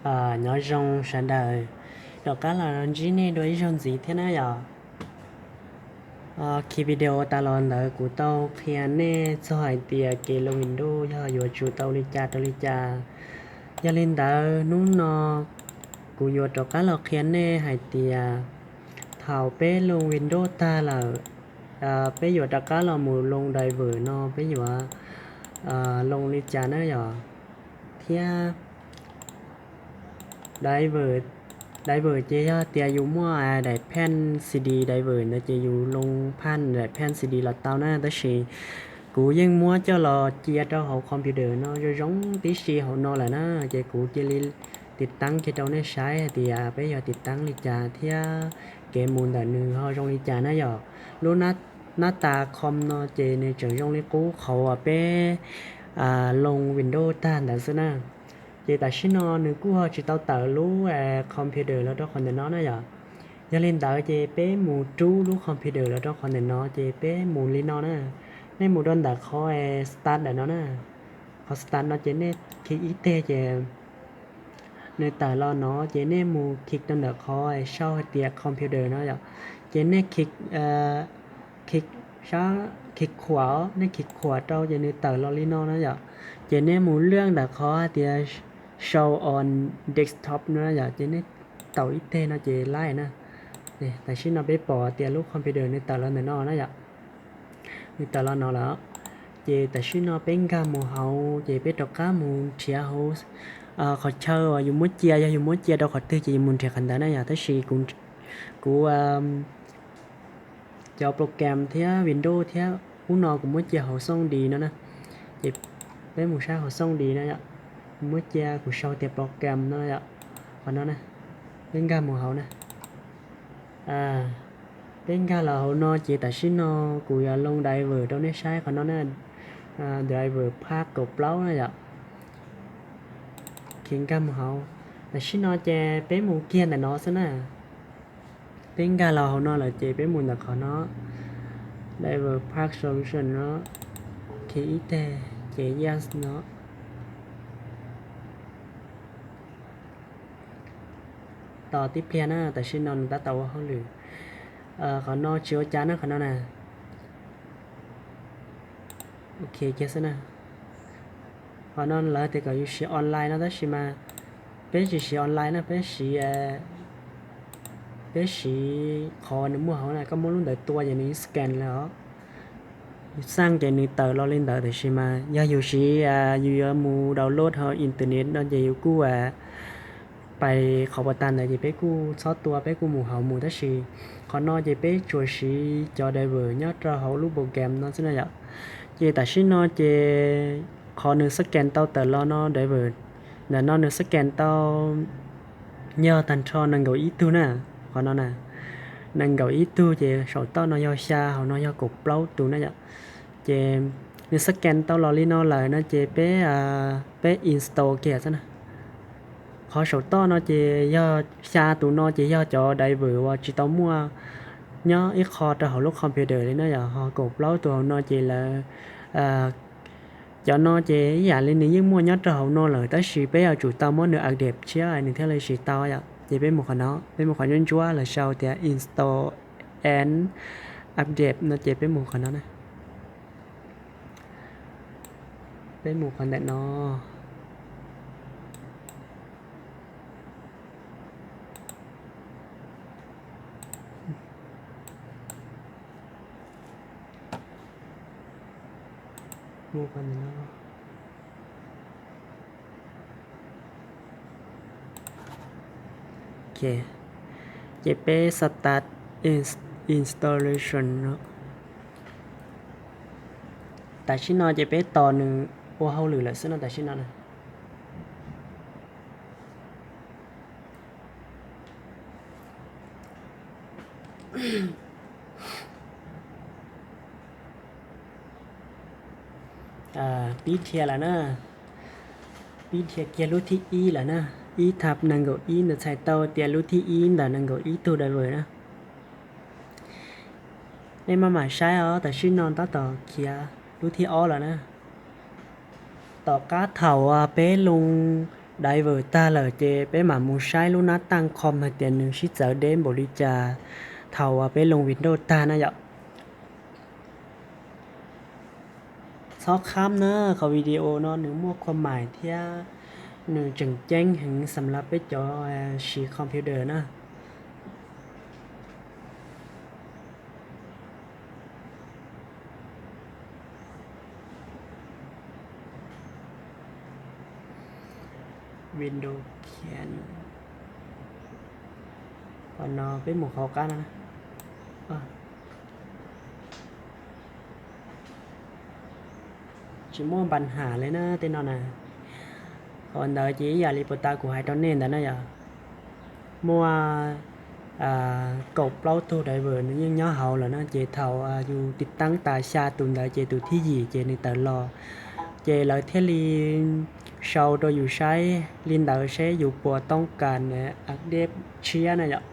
Nyob zoo sawv daws, rov qab los ntsib nej dua ib zaug ntxiv thiab na yom. Khi video tas los ntawd kuv tau qhia nej txog hais tias kev loos Windows yog yuav tsum tau li cas rau li cas. Yog li ntawd hnub no kuv yuav rov qab los qhia nej hais tias thaum peb loos Windows tag lawm, peb yuav rov qab los mus loos driver no peb yuav loos li cas na yom. Thiab driver ces yog tias yus muaj daim phej C D driver ntawd ces yus loos phaj daim phej C D los tau na, tab sis kuv yeej muab coj los cia rau hauv computer no zoo zoo tib si hauv no lawm na, ces kuv cia li tiv taab kiag rau nej saib hais tias peb yog tiv taab li cas thiab kev mus ntawm nws ho zoo li cas na yom. Lub nab tas com no ces nws tseem zoo li qub qhov uas peb loos Windows tag ntawd xwb na. Ces tam sim no nws kuj ho tsis tau tawm lub computer los rau qhov ntawm no na yom. Yog li ntawd ces peb mus rub lub computer los rau qhov ntawm no ces peb mus li no na. Nej mus rau ntawm qhov start ntawm no na. Qhov start no ces nej khi ib teg ces nws tawm los no ces nej mus khi rau ntawm qhov sau hais tias computer no yom. Ces nej khi, khi, khi khuam, nej khi khuam rau ces nws tawm los li no na yom. Ces nej mus lwaj ntawm qhov hais tias show on desktop no yom, ces nej taus ib teg no ces laib na. Tam sim no peb pom tias lub computer nws tawm los ntawm no na yom. Nws tawm los no lawm. Ces tam sim no peb nkag mus hauv ces peb rov qab mus nrhiav hauv qhov chaw uas yus muab cia, yog yus muab cia rau qhov twg ces yus mus nrhiav qhov ntawd na yom. Tab sis kuv, kuv cov program thiab Windows thiab ub no kuv muab cia hauv xooj di no na. Ces peb mus saib hauv xooj di na yom. Kuv muab cia, kuv sau tias program no yom. Qhov no na, peb nkag mus hauv na. Peb nkag los hauv no ces tam sim no kuv yuav loos driver rau nej saib qhov no na. Driver pack kaum plaub na yom. Khi nkag mus hauv. Tam sim no ces peb mus kiag ntawm no xwb na. Peb nkag los hauv no lawm ces peb mus ntawm qhov no, driver pack solution no, khi ib teg ces yes no. Tos tib pliag na, tam sim no nws tab tom ua hauj lwm. Qhov no tsis ua cas na, qhov no na. Ok kiag xwb na. Qhov no lawv tias kom yus siv online no tab sis mas peb tsis siv online na, peb siv, peb siv qhov nws muaj hauv na, koj muab lub ntawd tua ces nws yeej scan lawm os. Yus xaj ces nws tawm los li ntawd, tiam sis mas yog yus siv, yus yuav mus download hauv internet no ces yus kuj pais qhov pas tas ntawd ces peb kuj txhob tua, peb kuj mus hauv mus, tab sis qhov no ces peb tsuas siv cov driver nyob rau hauv lub program no xwb na yom. Ces tam sim no ces qhov nws scan tau tawm los no driver, ntawm no nws scan tau yog tag nrho nees nkaum ib tug na. Qhov no na, nees nkaum ib tug ces saum toj no yog xya, hauv no yog kaum plaub tus na yom. Ces nws scan tau los li no lawm no ces peb, peb install kiag xwb na. Qhov saum toj no ces yog xya tus no ces yog cov driver uas tsis tau muaj nyob ib qho rau hauv lub computer li na yom, ho kaum plaub tus hauv no ces lawv, cov no ces ib yam li nws yeej muaj nyob rau hauv no lawm, tab sis peb yuav tsum tau muab nws update tshiab nws thiaj li siv tau yom. Ces peb mus qhov no, peb mus qhov ntsuab ntsuab lawv sau tias install and update no ces peb mus qhov no na. Peb mus qhov ntawm no. Mus qhov ntawm no. Ok, ces peb start installation no. Tam sim no ces peb tos nws ua hauj lwm lawm xwb no tam sim no na. Pib dhia lawm na. Pib dhia kiag lub thib ib lawm na. Ib thab nees nkaum ib ntawd txhais tau tias lub thib ib ntawm nees nkaum ib tug driver na. Nej maj mam saib os, tam sim no tab tom khiav lub thib ob lawm na. Tom qab thaum peb loos driver tag lawm ces peb mam mus saib lub nab taj com hais tias nws sib txawv deb npaum li cas thaum uas peb loo Windows tag na yom. Txhob kham na, qhov video no nws muaj khuam mais thiab nws tseem ceeb heev xam lab peb cov siv computer na. Windows khian. Qhov no peb mus qhov qab no. Tsis muaj npa ham li na tej no na. Qhov ntawd ces ib yam li puas tas kuv hais rau nej ntawd na yom. Muaj kaum plaub tug driver nws yeej nyob hauv lawm no ces thaum yus tiv taab tas xya tus ntawd ces tus thib yim ces nws tawm los. Ces lawv thiaj li sau rau yus saib li ntawd seb yus puas toob kas update tshiab na yom.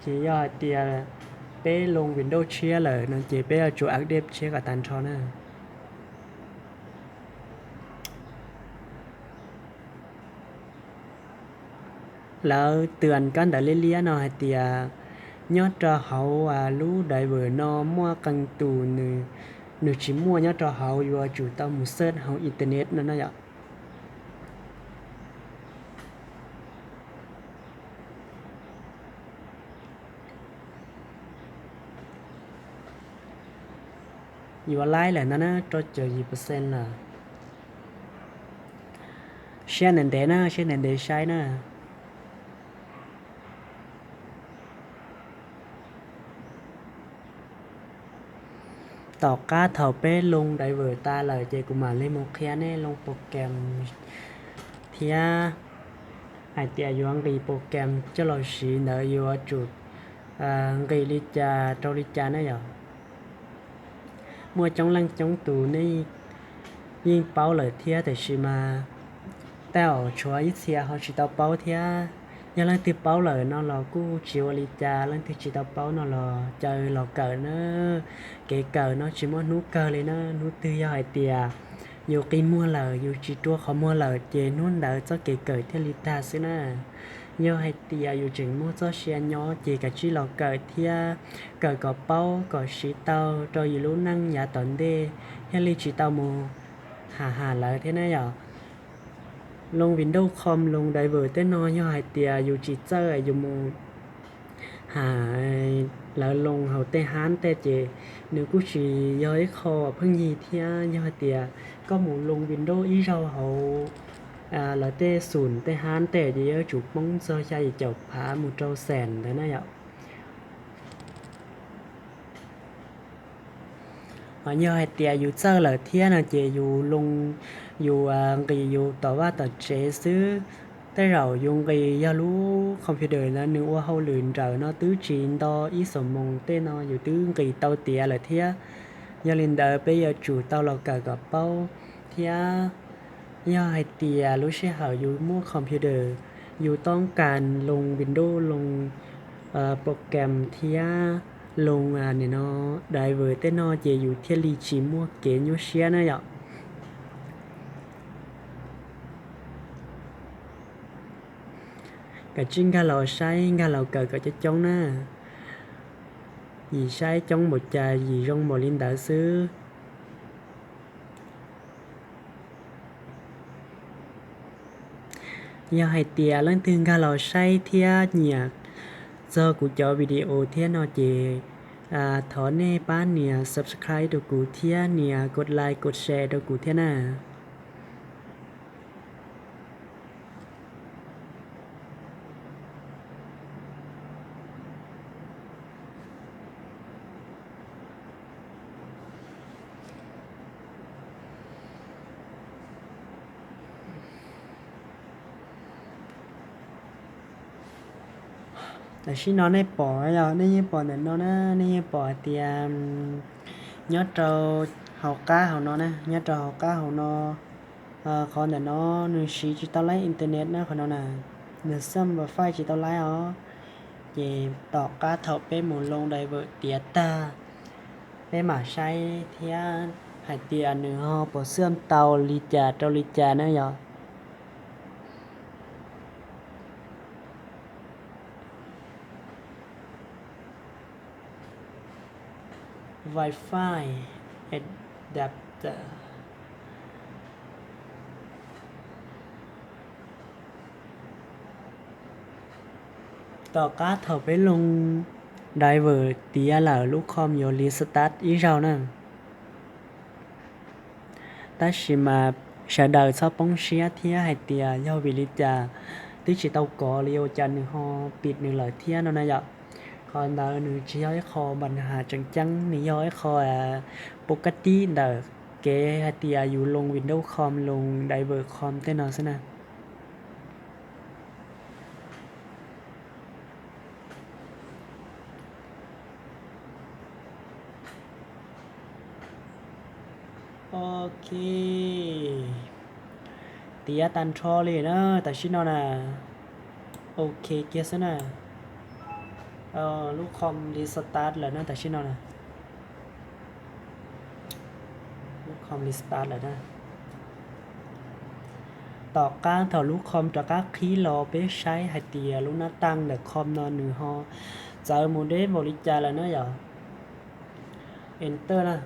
Ces yog hais tias peb loo Windows tshiab lawm no ces peb yuav tsum update tshiab kom tag nrho na. Lawv twb kab ntawv liab liab no hais tias nyob rau hauv lub driver no muaj qee tus nws tsis muaj nyob rau hauv, yuav tsum tau mus search hauv internet no na yom. Yuav laib lawm no na, rau caum yim percent lawm. Siab ntev ntev na, siab ntev ntev saib na. Tom qab thaum peb loo driver tas lawm ces kuv mam li mus qhia nej loo program thiab hais tias yuav nqis program coj los siv ntawd yuav tsum nqis li cas rau li cas na yom. Muaj coob leej coob tus nej yeej paub lawm thiab tiam sis mas tej zaum tshuav ib txhia ho tsis tau paub thiab. Yog leej twg paub lawm no los kuj tsis ua li cas, leej twg tsis tau paub no los caw los kawm na. Kev kawm no tsis muaj hnub kawg li na, hnub twg yog hais tias yus qi muag lawm, yus tsis rua qhov muag lawm ces hnub ntawd txoj kev kawm thiaj li tag xwb na. Yog hais tias yus tseem muaj txoj sia nyob ces kav tsij los kawm thiab, kawm kom paub kom siv tau rau yus lub neej yav tom ntej, thiaj li tsis tau mus ham ham lawv thiab na yom. Loo Windows com, loo driver tej no yog hais tias yus tsis txawj yus mus ham lawv loo hauv tej hab tej ces nws kuj tsis yog ib qho pheej yig thiab. Yog hais tias koj mus loo Windows ib zaug hauv lawv tej xum tej hab tej ces yuav tsum poob txog xya yim caum phav mus rau xees ntawd na yom. Ho yog hais tias yus txawj lawm thiab no ces yus loo, yus nqis yus tom vaj tom tsev xwb. Tej zaum yus nqis yog lub computer ntawd nws ua hauj lwm nrawm no twb tsis nto ib xuab moos tej no yus twb nqis tau tiav lawm thiab. Yog li ntawd peb yuav tsum tau los kawm kom paub thiab. Yog hais tias lub sij hawm yus muaj computer, yus toob kas loo Windows, loo program thiab loo nim no driver tej no ces yus thiaj li tsis muaj kev nyuaj siab na yom. Kav tsij nkag los saib nkag los kawm kom coob coob na. Yim saib coob npaum cas yim zoo npaum li ntawd xwb. Yog hais tias leej twg nkag los saib thiab nyiam txog kuv cov video thiab no ces thov nej pab nias subscribe rau kuv thiab nias kos like kos share rau kuv thiab na. Tam sim no nej pom, nej yeej pom ntawm no na, nej yeej pom hais tias nyob rau hauv qab hauv no na, nyob rau hauv qab hauv no, qhov ntawm no nws siv tsis tau laib internet na, qhov no na, nws xab wifi tsis tau laib os. Ces tom qab thaum peb mus loo driver tiav tag, peb mam saib thiab Hais tias nws ho puas xwm tau li cas rau li cas na yog. Wi-Fi adapter. Tom qab thaum peb loo driver tiav lawm lub com yuav restart ib zaug na. Tab sis mas sawv daws txhob poob siab thiab hais tias yog vim li cas twb tsis tau kov li ua cas nws ho pim nws lawm thiab no na yom. Qhov ntawd nws tsis yog ib qho npa has tseem ceeb, nws yog ib qho pov kab tib ntawm kev hais tias yus loo Windows com, loo driver com tej no xwb na. Ok, tiav tag nrho li na tam sim no na. Ok kiag xwb na. Lub com restart lawm na tam sim no na. Lub com restart lawm na. Tom qab thaum lub com rov qab qhib los peb saib hais tias lub nab taaj ntawm com no nws ho txawv mus deb npaum li cas lawm na yom. Enter na.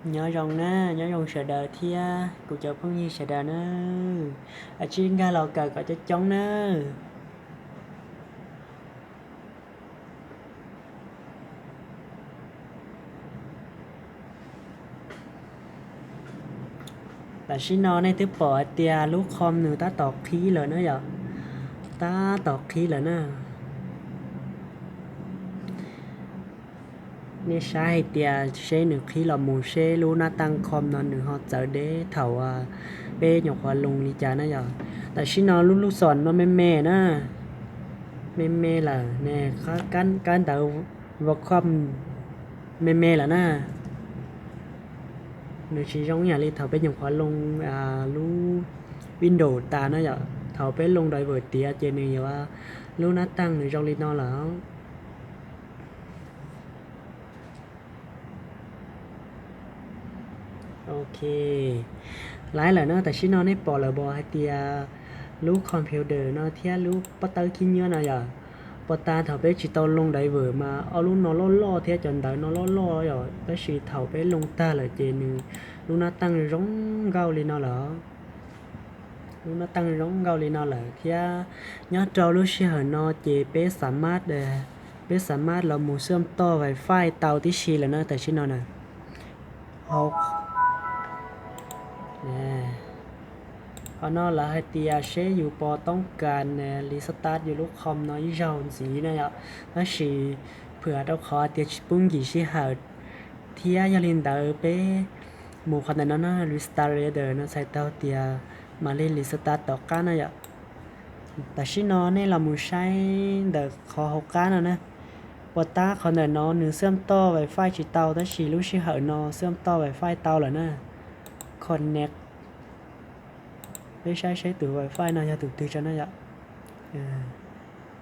Nyob zoo na, nyob zoo sawv daws thiab kuv cov phooj ywg sawv daws na. Ua tsaug nkag los kawm kom coob coob nawb. Tam sim no nej twb pom hais tias lub com nws tab tom qhib lawm na yom, tab tom qhib lawm na. Nej saib hais tias seb nws qhib los mus seb lub nab taaj com no nws ho txawv deb thaum peb nyuam qhuav loo li cas na yom. Tam sim no lub lub xom no me me na, me me lawm ne, kab ntawv Wacom me me lawm na. Nws tsis zoo ib yam li thaum peb nyuam qhuav loo lub Windows tas na yom. Thaum peb loo driver tiav ces nws yuav, lub nab taaj nws zoo li no lawm. Ok, laib lawm na. Tam sim no nej pom lawm pom hais tias lub computer no thiab lub pob tawb khib nyiab no yom, puag ta thaum peb tsis tau loo driver mas ob lub no loj loj thiab cov ntawv no loj loj yom, tab sis thaum peb loo tag lawm ces nws lub nab taaj zoo nkauj li no lawm. Lub nab taaj zoo nkauj li no lawm thiab nyob rau lub sij hawm no ces peb xa mab, peb xa mab los mus xwb toj wifi tau tib si lawm na tam sim no na. Qhov no lawv hais tias seb yus puas toob kas li start yus lub com no ib zaug ntxiv na yom, tab sis phwam rau qhov tias tsis pub nkim sij hawm thiab yog li ntawd peb mus qhov ntawm no na, restart later no txhais tau tias mam li restart tom qab na yom. Tam sim no nej los mus saib ntawm qhov hauv qab no na, puag ta qhov ntawm no nws xwb toj wifi tsis tau tab sis lub sij hawm no xwb toj wifi tau lawm na. Connect, peb saib seb tus wifi no yog tus twg tso na yom.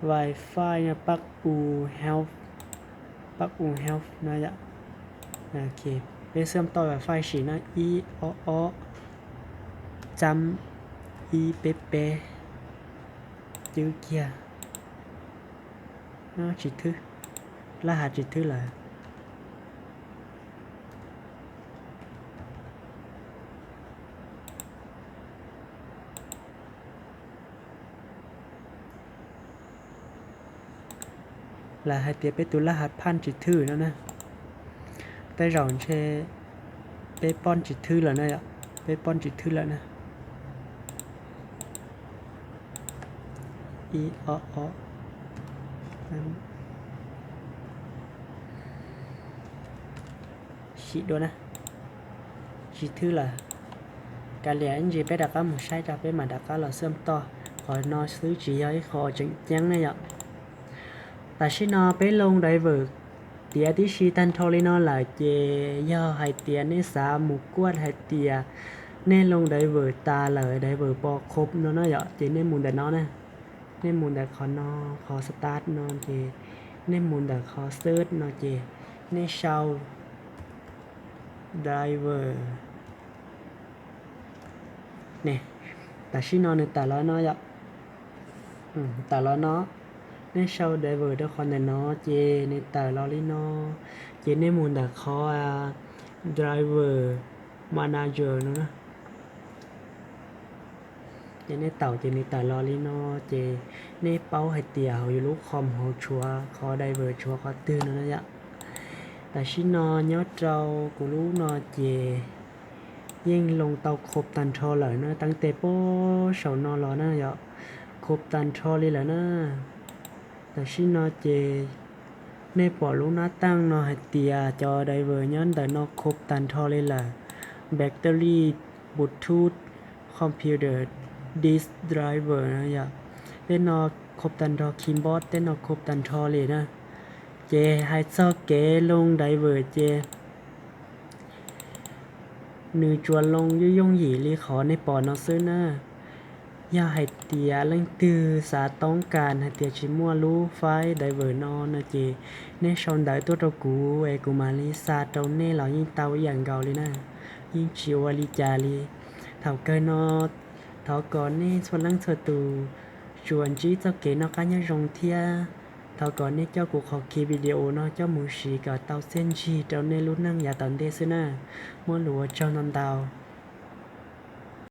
Wifi no pab u health, pab u health no yom. Peb xwb toj wifi sim no ib ob ob tsab ib peb peb, cwb kiag, tsis thwb, lab hav tsis thwb lawm. Lawv hais tias peb tus lab hav phaj tsis thwb no na. Tej zaum ntshe peb poj tsis thwb lawm na yom, peb poj tsis thwb lawm na. Ib ob ob, sim dua na. Tsis thwb lawm. Kav liam ib ntsis peb rov qab mus saib tso peb mam rov qab los xwb toj. Qhov no xwb tsis yog ib qho tseem ceeb ne yom. Tam sim no peb loo driver tiav tib si tag nrho li no lawm ces yog hais tias nej xav mus kuaj hais tias Nej load driver tas lawm, driver pos khop no na yom, ces nej mus ntawm no na. Nej mus ntawm qhov no, qhov start no ces, nej mus ntawm qhov search no ces, nej sau driver. Ne, tam sim no nws tawm los no yom. Tawm los no, nej sau driver rau qhov ntawm no ces nws tawm los li no. Ces nej mus ntawm qhov driver manager no na. Ces nej taum ces nws tawm los li no, ces nej paub hais tias hauv yus lub com hauv tshuav qhov driver tshuav qhov twg no na yom. Tam sim no nyob rau kuv lub no ces yeej load tau khop tag nrho lawm na, teeb tes puag saum no los na yom, khop tag nrho li lawm na. Tam sim no ces nej pom lub nab taaj no hais tias cov driver nyob ntawm no khop tag nrho li lawm. Battery, Bluetooth, computer, disk driver no yom. Tej no khop tag nrho, keyboard tej no khop tag nrho li na. Ces hais txog kev load driver ces nws tsuas load yooj yooj yim li qhov nej pom no xwb na. Yog hais tias leej twg xav toob kas hais tias tsis muaj lub file driver no no ces nej sau ntawv tuaj rau kuv es kuv mam li xa rau nej los yeej tau ib yam nkaus li na. Yeej tsis ua li cas li. Thaum kawg no thov kom nej txhua leej txhua tus tsuas ntsib txoj kev noj qab nyob zoo thiab thov kom nej coj kuv qhov ki video no coj mus siv kom tau txiaj ntsig rau nej lub neej yav tom ntej xwb na. Muab lus ua tsaug ntau ntau.